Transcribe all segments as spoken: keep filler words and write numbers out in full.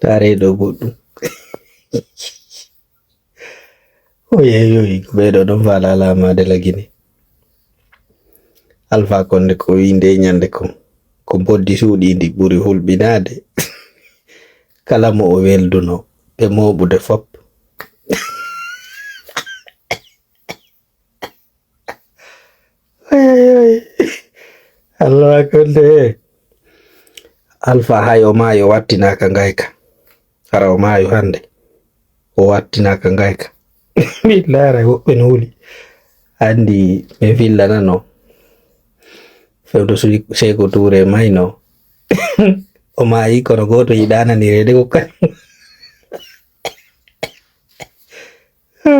Aree ɗoo goɗɗum. Oyeyoy, ko ɓee ɗoo ɗon faalaa laamaade Lagine. Alfaa Konde ko wi'i ndee ñannde kon, ko mboddi suuɗii ndi ɓuri hulɓinaade. Kala mo o weldunoo, ɓe mooɓude fop. Oyeyoy. Alfaa Konde. Alfaa hay o maayi o wattinaaka ngayka. Hara o maayo hannde, o wattinaaka ngayka. Min laara woɓɓe no wuli. Anndi min fillanano. Fewndo Suli-, Seeko Tuure mayno. O maayi kono gooto yiɗaa nanireede ko kañum.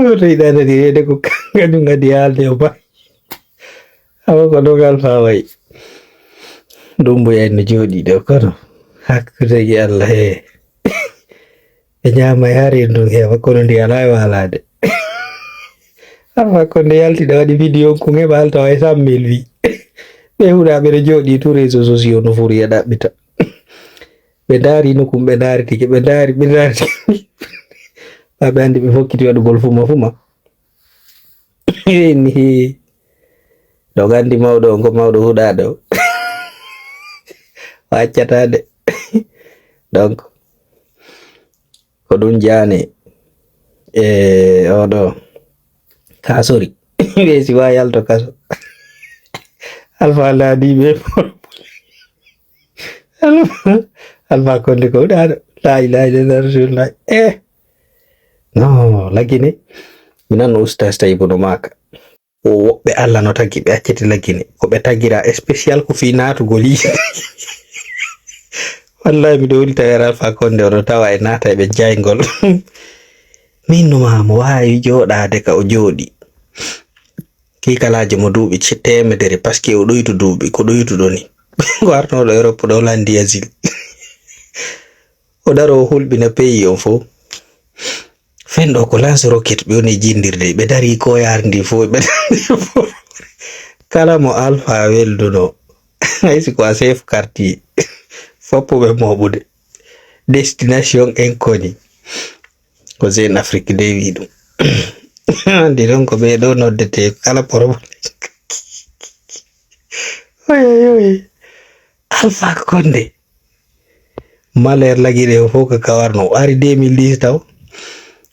Gooto yiɗaa nanireede ko kañum kadi haalde o maayi. Awa ko ɗon Alfaa wayi. Ɗum mbo en no jooɗii ɗo kono. Hakkunde gi Allah hee. Ɓe ñaamay hari en ɗum heewa, kono ndi alaa e waalaade. Alfaa Konde yalti ɗo waɗi video on, kun heɓa halta way cent mille vues. Ɓe huɗa ɓeɗo jooɗii tout réseaux sociaux no furi e ɗaɓɓita. Ɓe ndaari nokku, ɓe ndaari tike, ɓe ndaari, ɓe ndaari tike. Ɓa ɓe anndi ɓe fokkiti waɗugol fuma fuma. Ni, ɗo gandi mawɗo on ko mawɗo huɗaaɗo. O accataa de. Donc, ko ɗum jaane e oɗo kaasori. Ɓe si wa yalto kaso. Alfa laadi ɓe. Alfa, Alfa Konde ko huɗaaɗo. La ilaha illallah rasulullah. Eh. No, Lagine. Mi nan no Ustaz Taybu no maaka. Wo woɓɓe Alla no tagi ɓe accete Lagine. Ko ɓe tagira spécial ko fii naatugol yiite. Wallahi miɗo wuli tawi Alfa Konde oɗo tawa e naata e ɓe jayngol. Min no maa mo waawi jooɗaade ka o jooɗi. Kiikalaajo mo duuɓi ce-, teemedere, parce que o ɗoytu duuɓi, ko ɗoytuɗo ni. Ko arnooɗo Europe ɗo landi asile. O daro o hulɓina pays on fof. Fen ɗo ko lance rocket ɓe woni e jinndirde, ɓe darii koyaar ndi fof, ɓe darii fof. Kala mo Alpha welduno, hay si ko a chef quartier, foppo ɓe mooɓude. Destination inconnue. Ko Jeune Afrique de wi ɗum. Anndi ɗon ko ɓe ɗo noddete kala problème. Oy, oy, oy. Alpha Condé. Malheur Lagine o fof ko kawarno. O ari deux mille dix taw.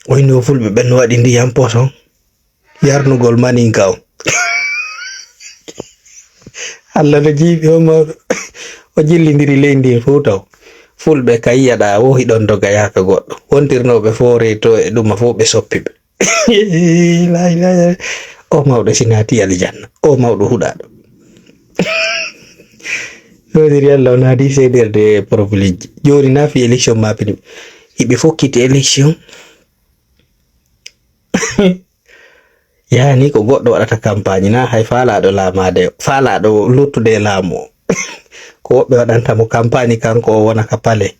O inni o fulɓe ɓen no waɗi ndiyam poson. Yarnugol maninka on. Allah no jiiɓi on mawɗo. O jillindiri leydi ndin fof taw. Fulɓe ka yi'aɗaa wo hiɗon doga yaaka goɗɗo. Wontirnooɓe foore to e ɗuma fof ɓe soppi ɓe. La ilaha. O mawɗo si naati aljanna. O mawɗo huɗaaɗo. Woniri Allah o naati seedeerde e problème ji. Jooni na fi élection mappini. Hiɓe fokkiti élection. Yaani ko goɗɗo waɗata campagne na hay faalaaɗo laamaade, faalaaɗo luttude e laamu o. Ko woɓɓe waɗanta mo campagne kanko o wona ka palais.